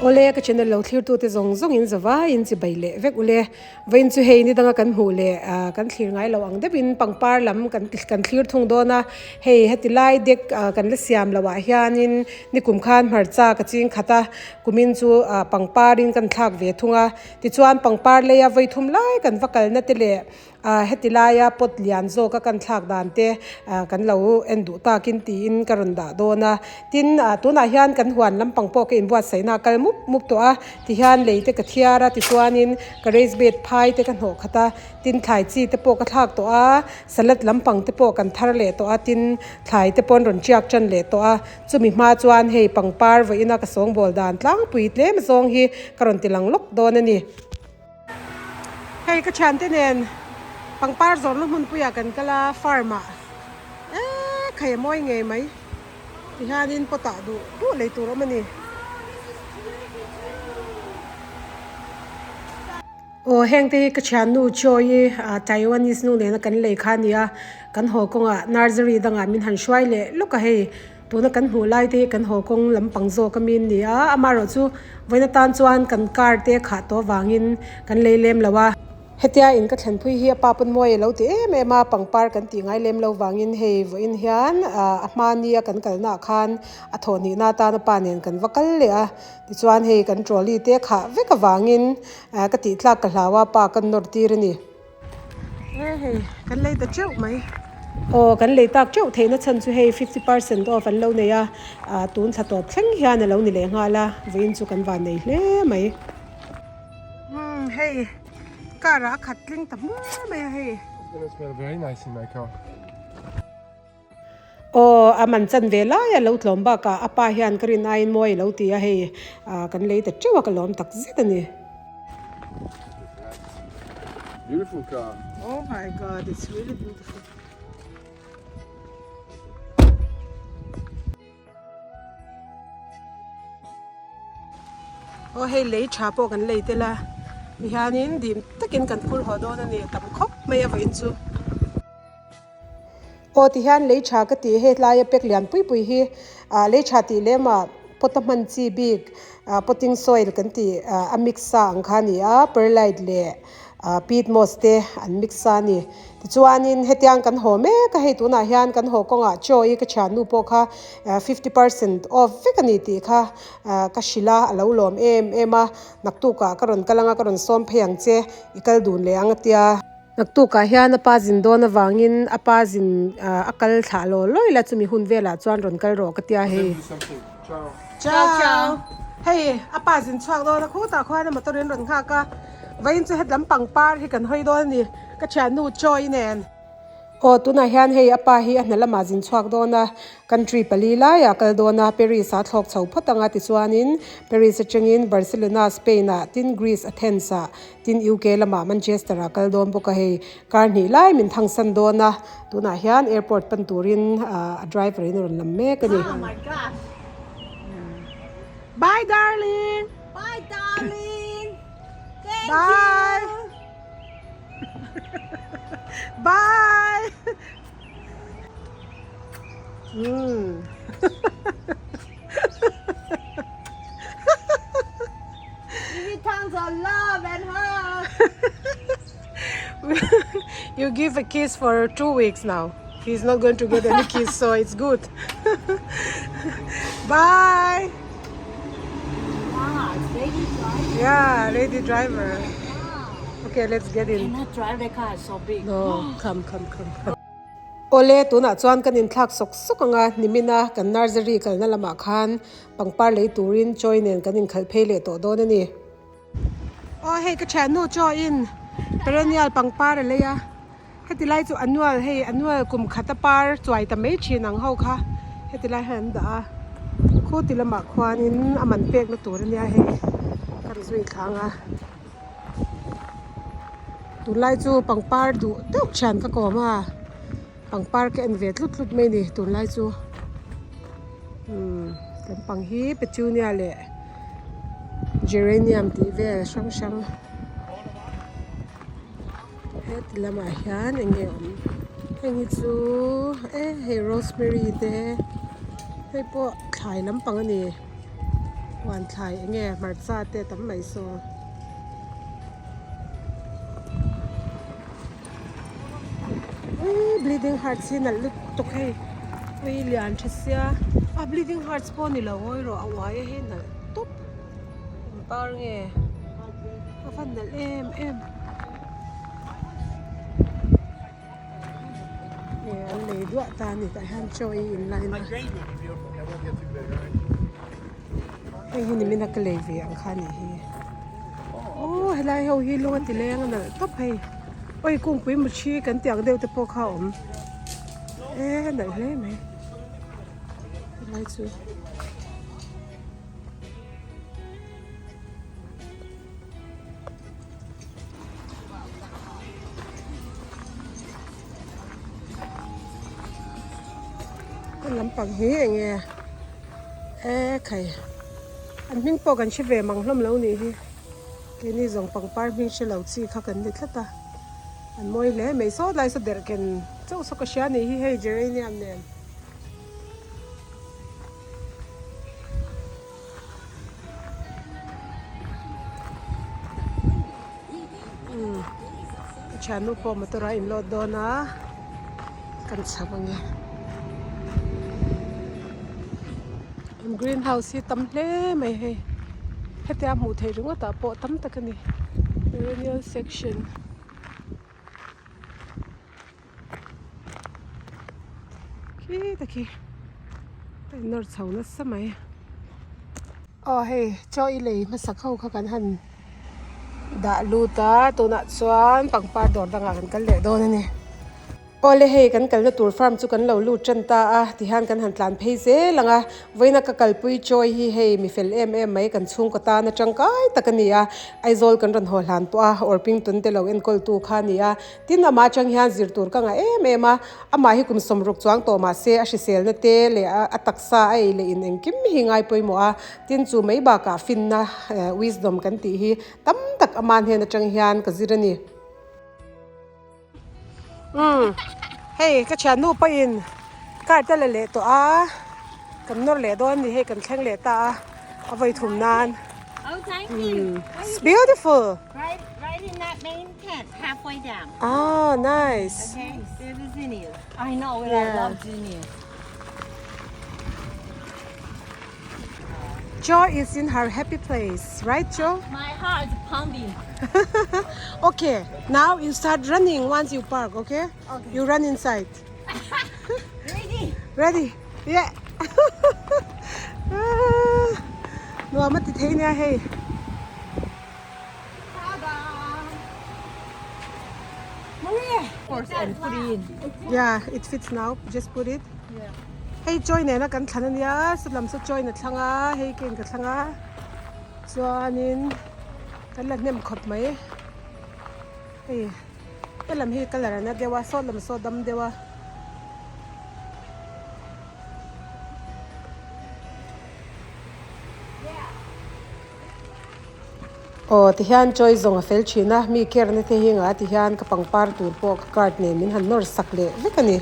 Awle ka channel lo thlir tute zawng zawng in zavai in chibai leh vek ule. Vawiin chu hei ni danga kan hmuh leh kan thlir ngai lo ang deuhin pangpar lam kan kan thlir thung dawn a. Hei heti lai dek kan la siam loh ah hianin nikum khan hmarcha ka ching khat a, kumin chu pangpar in kan thlak ve thung a. Tichuan pangpar leia vawi thum lai kan va kalna te leh Heti laia pot lian zawka kan thlak dan te kan lo en duh takin tiin ka rawn dah dawn a. Tin, tunah hian kan huan lampang pawh ka inbuatsaihna a kal mup mup tawh a. Tihian lei te ka thiar a, tichuanin ka raised bed phai te ka hnawh khat a. Tin, thlai chi te pawh ka thlak tawh a, salad lampang te pawh kan thar leh tawh a, tin, thlai te pawh an rawn tiak tan leh tawh a. Chumi hma chuan hei pangpar vawiina ka sawngbawl dan tlangpui tlem zawng hi ka rawn ti lang lawk dawn a ni. Hei ka thiante nen pangpar zawrhna hmunpuiah kan kal a farm ah eee khai a mawi ngei mai tihianin pot ah duh duh lei tur a awm a ni. Aw heng te hi ka thiannu Joy-i Taiwanese nu nena kan lei kha a ni a kan haw kawngah nursery dangah min han hruai leh lawk a hei. Tuna kan hmuh lai te hi kan haw kawng lampang zawk a mi an ni a, amaherawhchu vawiin atan chuan kan car te khah tawh avangin kan lei lem lo a. Hetia in ka thlenpui hi a pa pawn mawi a lo ti em em a, pangpar kan tih ngai lem lo vangin hei vawiin hian a hmani a kan kalna ah khan a thawhhnihna atan a pa nen kan va kal leh a, tichuan hei kan trolley te khah vek avangin ka tih tlak ka hlau a, pa ka nawr tir a ni. E hei kan lei ta teuh mai aw kan lei tak teuh theihna chhan chu hei 50% off an lo nei a ah tun thla tawp thleng hian a lo ni leh nghal a vawiin chu kan van nei hle mai umm hei car ah a khat tling ta hmur mai a hei. Aw a man chan ve lai a lo tlawm bakah a pa hian ka rin aiin mawi a lo ti a hei ah kan lei ta teuh a ka lawm tak zet a ni. Beautiful car. Oh my god it's really beautiful. Aw hei lei tha pawh kan lei tel a tihianin dim takin kan phur haw dawn a ni tam khawp mai a vawiin chu. Aw tihian lei tha ka tih hetlai a pack lian pui pui hi ah lei tha tih lem ah pot a hman chi bik ah potting soil kan tih ah a mix sa ang kha a ni a perlite leh ah peat moss te an mix sa a ni tichuanin hetiang kan haw mek a hei tunah hian kan haw kawngah chaw hi ka thiannu pawh kha ah fifty percent off vek a ni tih kha ah ka hrilh a a lo lawm em em a naktukah ka rawn kal ang a ka rawn sawm phei ang che i kal dun leh ang a tia. Naktukah hian a pa zin dawn avangin a pa zin a kal thlah law lawi la chumi hun velah chuan rawn kal rawh ka tia hei. Ciao. Hei a pa zin chhuak dawn a khutah khuan a motor in rawn nghak a vawiin chu hetlam pangpar hi kan hawi dawn a ni ka thiannu Joy nen. Aw tunah hian hei a pa hi a hna lamah zin chhuak dawn a country pali laiah a kal dawn a Paris ah a thlawk chho phawt ang a tichuanin Paris atangin Barcelona Spain ah tin Greece Athens ah Tin UK lamah Manchester ah kal dawn bawk a hei car hnih lai min thang san dawn a tunah hian airport pan turin a driver in a rawn lam mek a ni. Bye darling. Bye darling. Thank Bye. you. Bye. Mm. Give you tons of love and hugs. You give a kiss for 2 weeks now. He's not going to get any kiss, so it's good. Bye. Wow, it's lady driver. Yeah, lady driver. Okay, let's get in. Cannot drive the car, it's so big. No, come, come, come, come. Awle, tunah chuan kan inthlak sawk sawk ang a, nimina kan nursery kalna lamah khan pangpar lei turin Joy nen kan inkhalh phei leh tawh dawn a ni. Aw hei ka thiannu Joy-in perennial pangpar a lei a, heti lai chu annual hei annual kum khat a par chuai ta mai thin ang ho kha heti lai hian an dah a, khuti lamah khuanin a man pekna tur a nia hei kan zui thlang a. Tunlai chu pangpar duh deuh thian ka kawm a pangpar ka en ve tlut tlut mai a ni tunlai chu umm lampang hi petunia leh geranium tih vel hrang hrang heti lamah hian eng nge awm heng hi chu e hei rosemary te hei pawh thlai lampang a ni. Huan thlai eng nge hmarcha te a tam mai saw. Uii bleeding hearts hi nalh lutuk hei ui lian tha sia a bleeding hearts pawh ni lo ngawi rawh a uai a hei nalh tawp eng par nge a van nalh em em nge an lei duah ta a ni tah hian chaw ei in line a hei hi nimina ka lei ve ang kha a nih hi aw helai ho hi lung a ti leng a nalh tawp hei awi kungpui muthi kan tih ang deuh te pawh kha a awm e nalh hle mai helai chu. Hmun lampang hi eng nge e khai an hming pawh kan hre ve mang hlawm lo nih hi keini zawng pangpar hming hre lo chi kha kan ni tlat a an mawi hle mai saw lai saw derh ken chauh saw ka hria nih hi hei geranium nen. Ka thiannu pawh motor a in load dawn a kan chho ange green house hi tam hle mai hei hetia hmuh theih ringawt ah pawh tam tak a ni perennial section. Khi ta khi a in nawr chho nasa mai aw hei chaw i lei hmasak ho kha kan han dah lut a tunah chuan pangpar dawr dangah kan kal leh dawn a ni awle hei kan kalna tur farm chu kan lo lut tan ta a tihian kan han tlan phei zel ang a vawiina ka kalpui chaw hi hei mi fel em em mai kan chhungkaw tan a tangkai tak a ni a Aizawl kan rawn haw hlan pawh a Orpington te lo enkawl tu kha a ni a. Tin, amah atang hian zir tur ka ngah em em a, amah hi kum sawmruk chuang tawh mah se a hriselna te leh a taksa a ei leh in engkim hi ngai pawimawh a, tin chu mai bakah finna, wisdom, kan tih hi tam tak ama hnen atang hian ka zir a ni. Umm, hei ka thiannu pawhin car te la leh tawh a, kan nawr leh dawn a ni hei kan thleng leh ta a, a vawi thum nan. Umm, it's beautiful! Right, right in that main tent, halfway down. Ah, nice. Okay, there's the zinnias. I know, and yeah. I love zinnias. Joy is in her happy place, right, Joe? My heart is pounding. okay, now you start running once you park, okay? Okay. You run inside. Ready? Ready? Yeah. Nuam a ti thei nia hei. Yeah, it fits now. Just put it. Hei chawi nena kan thlan ania, saw lam saw chawi na thlang a, hei ke in ka thlang a. Chuanin kan la hnem khawp mai. Hei helam hi colour a na deuh a, saw lam saw dam deuh a. Aw tihian chawi zawng a fel thin a, mi care na te hi engah tihian ka pangpar tur pawh ka card nen min han nawr sak leh vek a ni.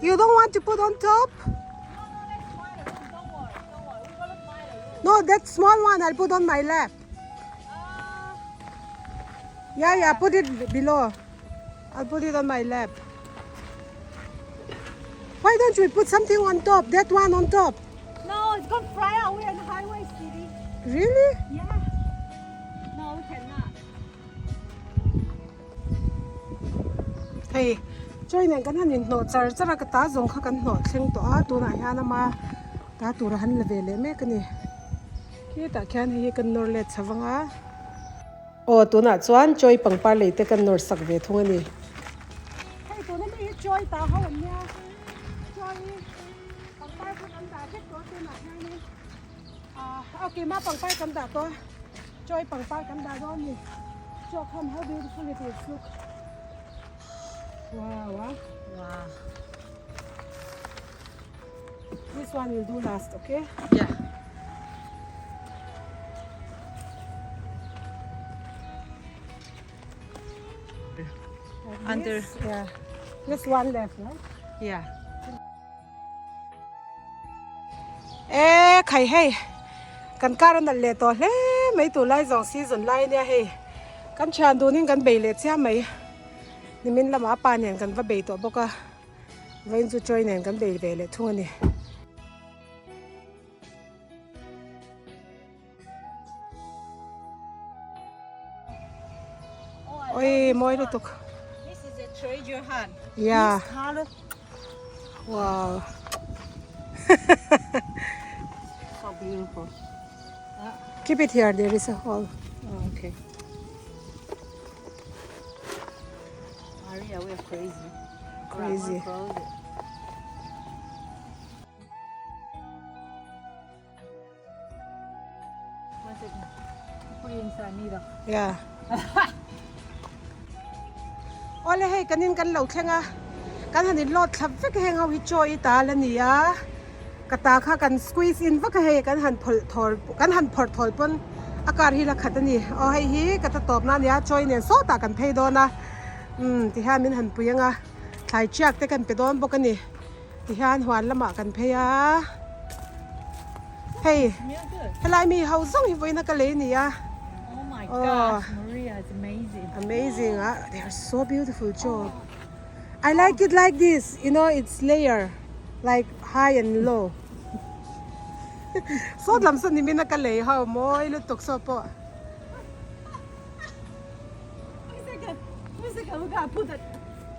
You don't want to put on top? No, that small one I'll put on my lap. Yeah, yeah, put it below. I'll put it on my lap. Why don't we put something on top? That one on top. No, it's gonna fry out. We're in the highway, sweetie. Really? Yeah. No, we cannot. Hei, chawi nen kan han inhnawh char char a, ka ta zawng kha kan hnawh thleng tawh a, tunah hian ama ta tura han la ve leh mek a ni. Khitah khian hei hi kan nawr let chho vang a. Aw, tunah chuan chawi pangpar lei te kan nawr sak ve thung a ni. Hei, tuna mi hi chawi ta ho an nia, chawi. Pangpar kha kan dah vek tawh a tunah hianin ah a keimah pangpar kan dah tawh a chawi pangpar kan dah dawn a ni chaw kham how beautiful it is look wow ah wow this one will do last okay yeah Under. Yeah. Just one left, right? Yeah. E khai hei. Kan car a nalh leh tawh hle mai tunlai zawng season lai ania hei kan thian dunin kan bei leh chiam mai nimin lamah a pa nen kan va bei tawh bawk a vawiin chu chawi nen kan bei ve leh thung a ni. Oi mawi lutuk. This is a treasure hunt. Yeah. This color. Wow. So beautiful. Keep it here, there is a hole. Oh, okay. Maria, we're crazy. Crazy. Close it. One second. Put it inside needle. Yeah. Awle hei kanin kan lo thleng a kan han in load thlap vek a heng ho hi chaw i tal a ni a ka ta kha kan squeeze in vak a hei kan han phawlh thawl kan han phawrh thawl pawn a car hi la khat a ni aw hei hi ka ta tawp na a ni a chaw i nen sawtah kan phei dawn a umm tihian min han pui ang a thlai chiak te kan pe dawn bawk a ni. Tihian huan lamah kan phei a, hei helai mi ho zawng hi vawiin a ka lei a ni a, Oh amazing a they are so beautiful job I like it like this you know it's layer like high and low sawt lam saw nimin a ka lei ho mawi lutuk saw pawh.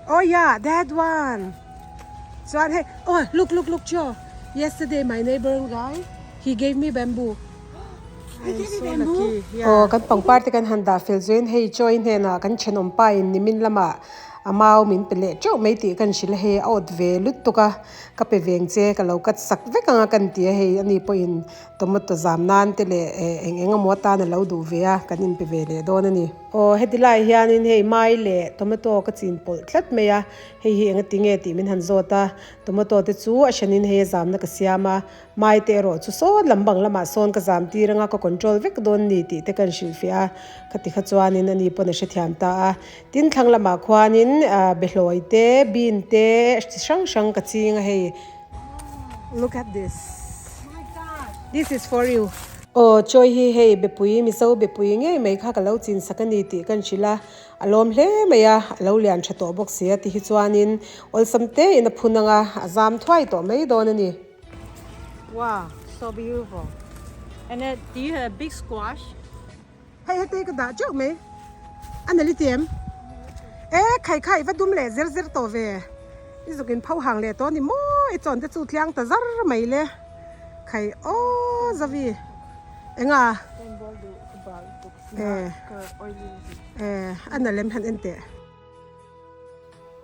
Oh yeah that one chuan hei oh look look look chaw yesterday my neighbor guy he gave me bamboo I am so lucky yeah. Aw kan pangpar te kan han dah fel zuiin hei chaw i hnenah kan thenawm pa in nimin lamah a mau min pe leh teuh mai tih kan hrilh a hei a awt ve lutuk a ka pe veng che ka lo cut sak vek ang a kan ti a hei ani pawhin Tomato zam nan te leh eng eng emaw atan a lo duh ve a, kan inpe ve leh dawn a ni. Aw heti lai hianin hei mai leh tomato ka chin pawlh tlat mai a, hei hi enga ti nge tih min han zawt a, tomato te chu a hranin hei a zamna ka siam a, mai te erawh chu sawn lam bang lamah sawn ka zam tir anga ka control vek dawn ni tih te kan hrilhfiah a, khati kha chuanin ani pawn a hrethiam ta a. Tin thlang lamah khuanin behlawi te, bean te chi hrang hrang ka ching a hei. Look at this. This is for you. Aw chawi hi hei bepui mizo bepui ngei mai kha ka lo chin sak a ni tih kan hrilh a, a lawm hle mai a, a lo lian tha tawh bawk si a ti hi chuanin awlsam te in a phun ang a, a zam thuai tawh mai dawn a ni. Wow, so beautiful. And then do you have a big squash? Hei hetei ka dah teuh mai a nali ti em e khai khai va dum leh zer zer tawh ve i zuk in pho hang leh tawh a ni maw i chawn te chu tliang ta zar mai le khai aw zavi enga e e a na lem hian en teh.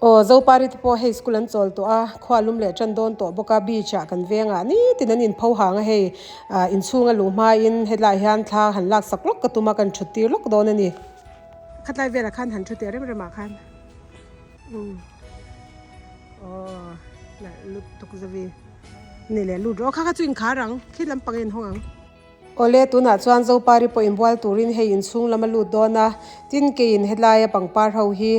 Aw Zopari te pawh hei school an chawl tawh a, khua lum leh tan dawn tawh bawk a, beach ah kan veng ah nitin an inpho hang a hei ah inchhung a luh hmain hetlai hian thla han lak sak lawk ka tum a kan thut tir lawk dawn a ni. Khatlai velah khan han thu teh rem rem ah khan umm aw nalh lutuk zavi ni leh lut rawh aw kha kha chu inkhar ang khi lampang a inhawng ang. Awle, tunah chuan Zopari pawh inbual turin hei inchhung lam a lut dawn a, tin keiin helaia pangpar ho hi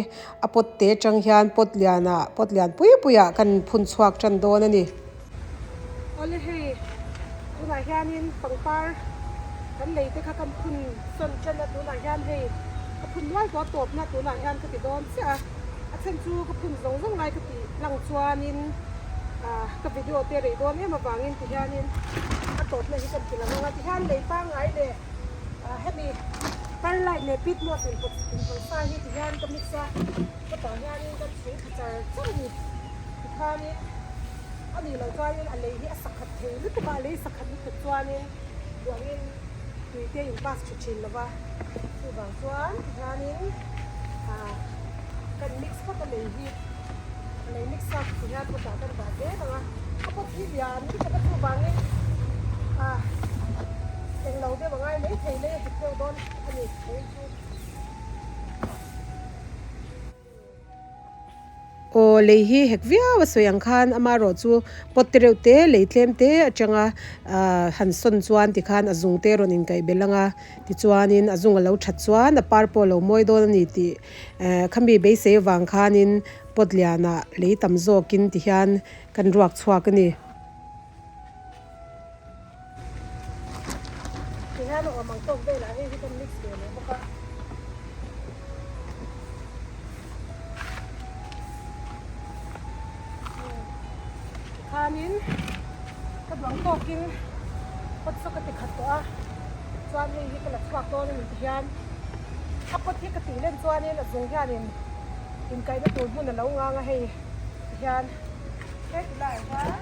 a pot te atang hian pot lianah, pot lian pui puiah kan phun chhuak tan dawn a ni. Awle hei, tunah hianin pangpar kan lei te kha kan phun sawn tan a, tunah hian hei ka phun nual tawh a tawpna tunah hian ka ti dawn chiah a, a then chu ka phun zawng zawng lai ka tih lang chuanin ka video te rei dawn em avangin ti hianin a tawpna hi kan ti lang ang a tihian lei pangngai leh hemi perlite leh peat moss inpawt inpawlh sa hi tihian ka mix a hetah hianin ka chhung thla char char a ni tikhanin a nih loh chuanin a lei hi a sakhat thei lutuk a a lei sakhat lutuk chuanin duangin tui te in pass tha thin lova chuvang chuan tihianin kan mix phawt a lei hi. A lei mix a ti hian pot ah kan dah zel ang a, a pot hi lian lutuk a chuvangin ah englo deuh a ngai mai thei lei a dik deuh dawn a ni thei chu. Aw lei hi hek viau a sawi ang khan amaherawh chu pot te reuh te lei tlem te atanga ah han sawn chuan tikhan a zung te rawn inkaih belh ang a tichuanin a zung a lo that chuan a par pawh a lo mawi dawn a ni tih Eh khami beisei avang khanin pot lianah lei tam zawkin ti hian kan ruak chhuak a ni. tawk velah hei hi kan mix ve leh bawk a. Tikhanin ka duang tawkin pot chu ka ti khat tawh a, chuan hei hi ka la chhuak dawn a ni tihian a pot hi ka tih len chuanin a zung hianin inkaihna tur hmun a lo ngang a hei tihian heti laiah hian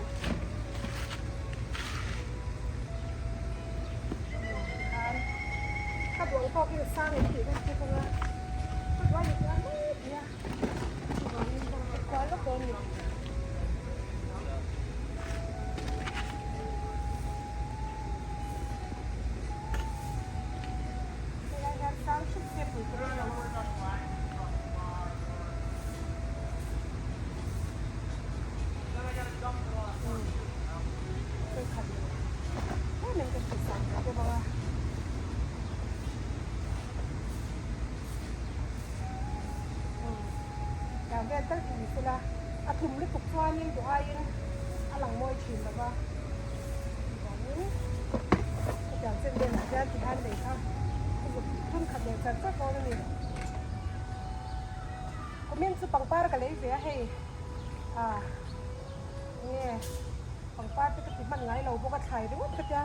tikhan ka duang tawkin a sang em tih ka hre thung a ka duang ni chuan mai thei a chuvangin ka kual lawk dawn a ni. Helai hian sang hrim se pui ka ring lo a. Tiang vel tal tih ni sela a thum lutuk chuanin duh aiin a lang mawi thin lo va chuvangin hetiang chen velah hian ti hian lei kha a zuk thun khat leh char char dawn a ni. Kumin chu pangpar ka lei ve a hei ah enge pangpar te ka ti hman ngai lo bawk a thlai ringawt ka tia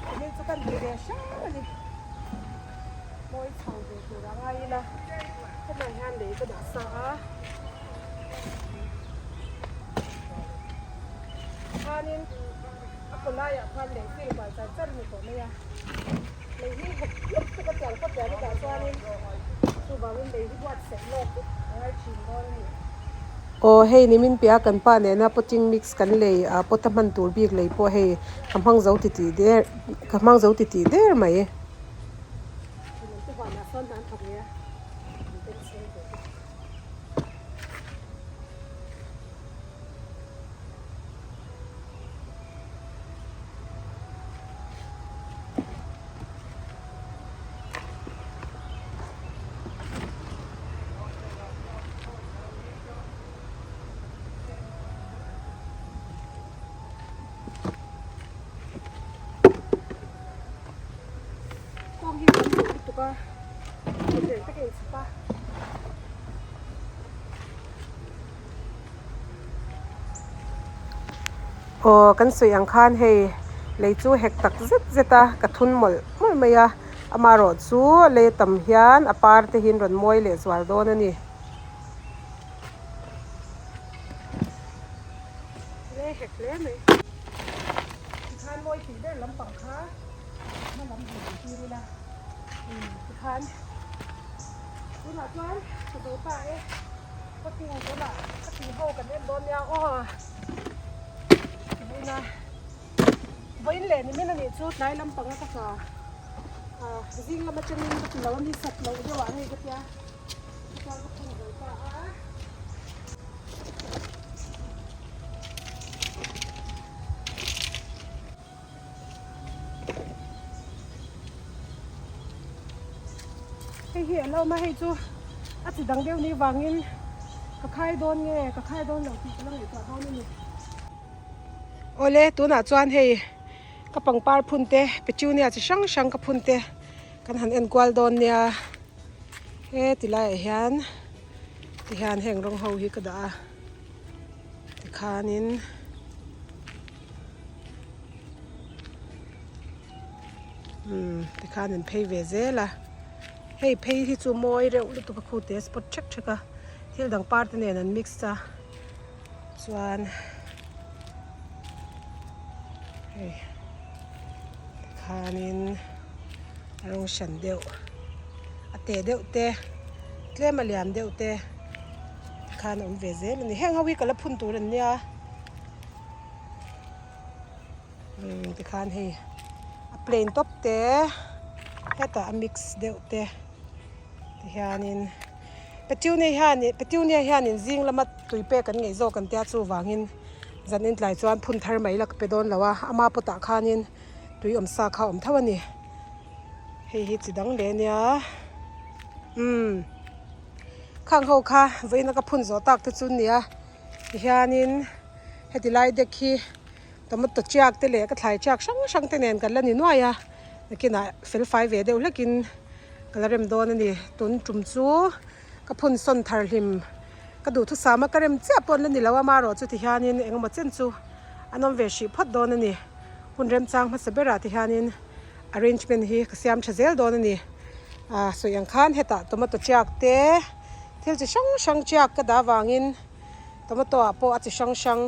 kumin chu kan ti ve hrang a ni mawi chho ve tur a ngai ila hetiang hian lei ka dah sa a khanin a kaw laiah khan lei fil kual char char a ni tawh mai a. Lei hi hek hlek hlek a tiang kawt tiang hetah chuanin chuvangin lei hi buatsaih lawk a ngai thin dawn a ni. Aw hei nimin piah kan pa nena potting mix kan lei ah pot a hman tur bik lei pawh hei ka hmang zo ti tih der ka hmang zo ti tih der mai. Kawng hi kan duh lutuk a, thawhhreh te ka inchhawp a. Aw kan sawi ang khan hei lei chu hek tak zet zet a ka thun mawlh mawlh mai a amaherawh chu lei a tam hian a par te hi an rawn mawi leh zual dawn a ni. Lei hek hle mai. Tikhan mawi tih ber lampang kha hma lam han ti tir ila tikhan tunah chuan ka zo ta e. Khawting tunah ka tih ho kan en dawn nia aw vawiin a vawiin leh nimin a nih chu tlai lampang a ka tla ah zing lam atangin ka ti lo a mi sat loh deuh ah hei ka tia chuan ka phun zo ta a. Hei hi a lo awm a hei chu a chi dang deuh ni vangin ka khai dawn nge ka khai dawn lo tih ka la ngaihtuah dawn a ni. Awle tunah chuan hei ka pangpar phun te petunia chi hrang hrang ka phun te kan han en kual dawn nia he ti laiah hian tihian heng rawng ho hi ka dah a tikhanin. Umm tikhan an phei ve zel a hei phei hi chu mawi reuh lutuk a khute spot thek thek a thil dang par te nen an mix a chuan hei tikhanin a rawng hran deuh a te deuh te tlem a lian deuh te tikhan a awm ve zel a ni heng ho hi ka la phun tur an nia. Umm tikhan hei a plain tawp te hetah a mix deuh te tihianin petunia hianin petunia hianin zing lama tui pek an ngeih zawk an tia chuvangin zan intlai chuan phun thar mai la ka pe dawn lo a ama pawtah khanin tui awm sa kha a awm tho a ni hei hi chi dang leh ania umm khang ho kha vawiin a ka phun zawh tak te chu nia tihianin heti lai deck hi tomato chiak te leh ka thlai chiak hrang hrang te nen kan la ni nuai a. Nakinah fel fai ve deuh hlekin ka la rem dawn a ni. Tun tum chu ka phun sawn thar hlim ka duhthusam a, ka rem chiah pawh an la ni lo a, amaherawh chu tihianin engemaw chen chu an awm ve hrih phawt dawn a ni. Hun remchang hmasa berah tihianin arrangement hi ka siam tha zel dawn a ni. Aaa sawi ang khan hetah tomato tiak te thil chi hrang hrang tiak ka dah avangin tomato ah pawh a chi hrang hrang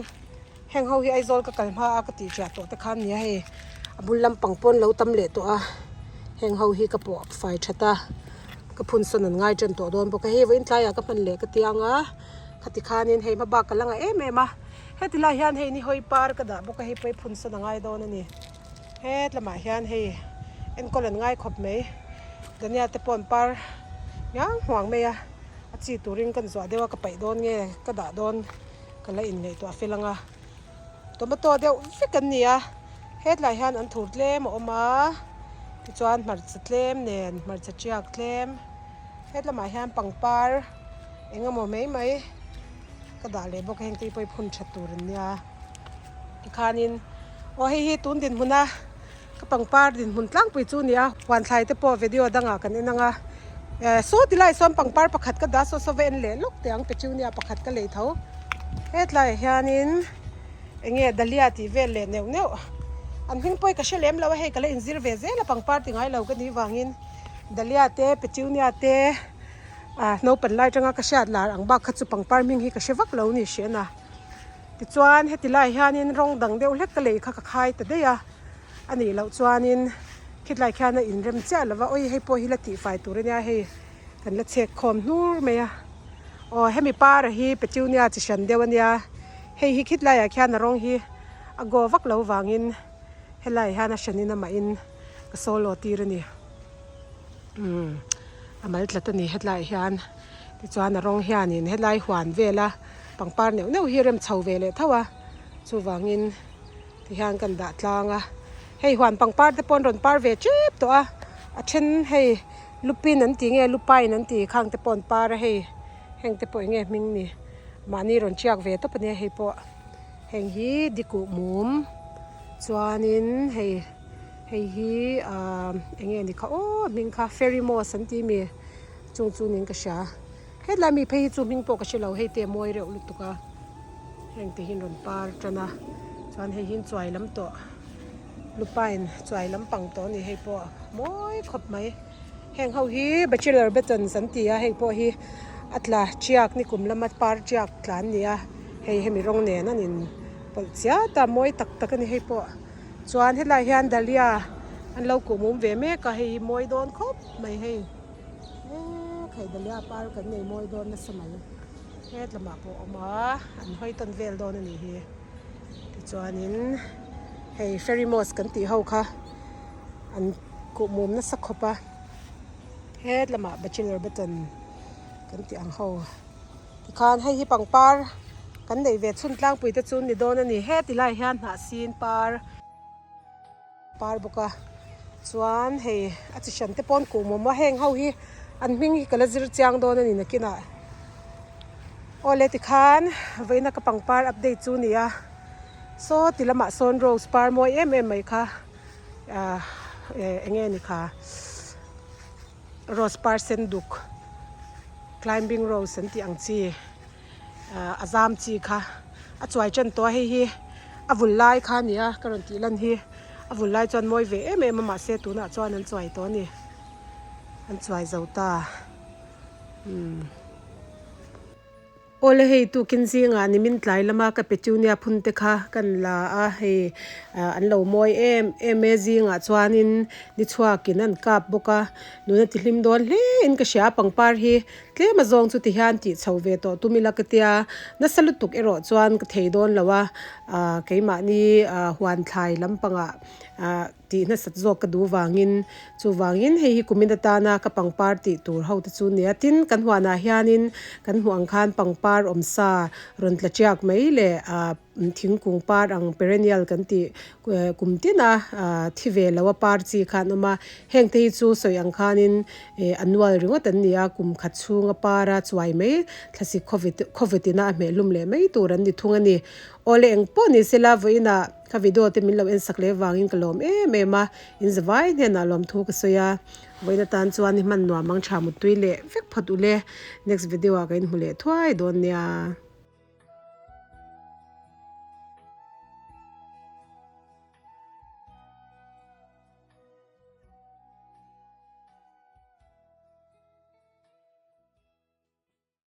heng ho hi Aizawl ka kal hma a ka tih chiah tawh te khan nia hei a bul lampang pawn lo tam leh tawh a heng ho hi ka pawh fai that a ka phun sawn an ngai tan tawh dawn bawk a hei vawiin tlaiah ka hman leh ka tiang a khati khanin hei hmabak ka la ngah em em a heti lai hian hei ni hawi par ka dah bawk a hei pawh hi phun sawn a ngai dawn a ni. He lamah hian hei enkawl an ngai khawp mai Dania te pawh an par ngiang hmuang mai a a chi turin kan zuah deuh a ka paih dawn nge ka dah dawn ka la inngaihtuah fel ang a tomato deuh vek an ni a hetlai hian an thur tlem a awm a tichuan hmarcha tlem nen hmarcha tiak tlem hetlamah hian pangpar eng emaw mai mai ka dah leh bawk a heng te hi pawh hi phun that tur an nia. Tikhanin aw hei hi tun dinhmuna ka pangpar dinhmun tlangpui chu a ni a huan thlai te pawh video dangah kan en ang a eh saw ti lai sawn pangpar pakhat ka dah saw saw va en leh lawk teh ang petunia pakhat ka lei tho hetlaiah hianin eng nge dahlia tih vel leh neuh neuh an hming pawh hi ka hre lem lo a hei ka la inzir ve zel a pangpar ti ngai lo ka nih vangin dahlia te petunia te ah naupang lai atanga ka hriat lar ang bak kha chu pangpar hming hi ka hre vak lo a ni hriat a. Tichuan heti lai hianin rawng dang deuh hlek ka lei kha ka khai ta daih a, a nih loh chuanin khitlai khian a inrem chiah lo va, awi hei pawh hi la tihfai tur ania hei kan la chhek khawm hnur mai a, aw hemi para hi petunia chi hran deuh ania, hei hi khitlaiah khian a rawng hi a go vak lo vangin helaiah hian a hranin amahin ka solo tir a ni, umm a mal tlat a ni hetlaiah hian tichuan a rawng hianin helai huan vela. Pangpar neuh neuh hi rem chho ve leh tho a, chuvangin tihian kan dah tlang a, hei huan pangpar te pawh an rawn par ve tep tawh a, a then hei lupin an tih nge lupine an tih khang te pawh an par a hei heng te pawh eng nge hming ni mahni rawn tiak ve tawp a nia hei pawh heng hi dikuh mum chuanin hei hei hi ah eng nge ni kha aw hming kha fairy moss an tih mi chung chu niin ka hria. Hetlai mi phei hi chu hming pawh ka hre lo hei te a mawi reuh lutuk a heng te hi an rawn par tan a chuan hei hi an chuai lam tawh lupine chuai lampang tawh a ni hei pawh mawi khawp mai heng ho hi bachelor buttons an ti a hei pawh hi a tla tiak ni kum lama par tiak tla an ni a hei hemi rawng nen an in pawlh chiat a mawi tak tak a ni hei pawh chuan helaiah hian dahlia an lo kuh mum ve mek a hei hi mawi dawn khawp mai hei. Eee khai dahlia par kan nei mawi dawn nasa mai het lamah pawh a awm a an hawi tawn vel dawn a nih hi tichuanin hei fairy moss kan tih ho kha an kuh mum nasa khawp a het lamah bachelor button kan tih ang ho tikhan hei hi pangpar kan neih ve chhun tlangpui te chu an ni dawn a ni heti lai hian hnah sin par. Par bawk a chuan hei a chi hran te pawn kuh mawm a heng ho hi an hming hi ka la zir chiang dawn a ni nakinah awle tikhan vawiina ka pangpar update chu a ni a saw ti lamah sawn rose par mawi em em mai kha ah eng nge ni kha rose par sen duk climbing rose an tih ang chi. A zam chi kha a chuai chen tawh a hei hi a vul lai kha a ni a ka rawn tih lan hi a vul lai chuan mawi ve em em a mahse tunah chuan an chuai tawh a ni an chuai zo ta umm awle hei tukin zingah nimin tlai lama ka petunia phun te kha kan la a hei an lo mawi em em e zingah chuanin ni chhuakin an kap bawk a nuna ti hlim dawn hle in ka hria pangpar hi. Tlem a zawng chu ti hian tih chho ve tawh tum ila ka tia, nasa lutuk erawh chuan ka thei dawn lo a, ah keimahni ah huan thlai lampangah ah tih nasat zawk ka duh vangin chuvangin hei hi kumin atana ka pangpar tih tur ho te chu nia tin kan huanah hianin kan hmuh ang khan pangpar awmsa rawn tla tiak mai leh ah Thingkung par ang perennial kan tih kum tina thi ve lo a par chi kha an awm a, heng te hi chu sawi ang khanin annual ringawt an ni a, kum khat chhunga para chuai mai thlasik khawvet ina a hmeh hlum leh mai tur an ni thung a ni. Awle eng pawh ni sela vawiinah ka video te min lo en sak leh vangin ka lawm em em a, in zavai hnenah lawmthu ka sawi a, vawiin atan chuan i hman nuam ang tha muttui leh vek phawt ule, next video ah ka inhmu leh thuai dawn nia.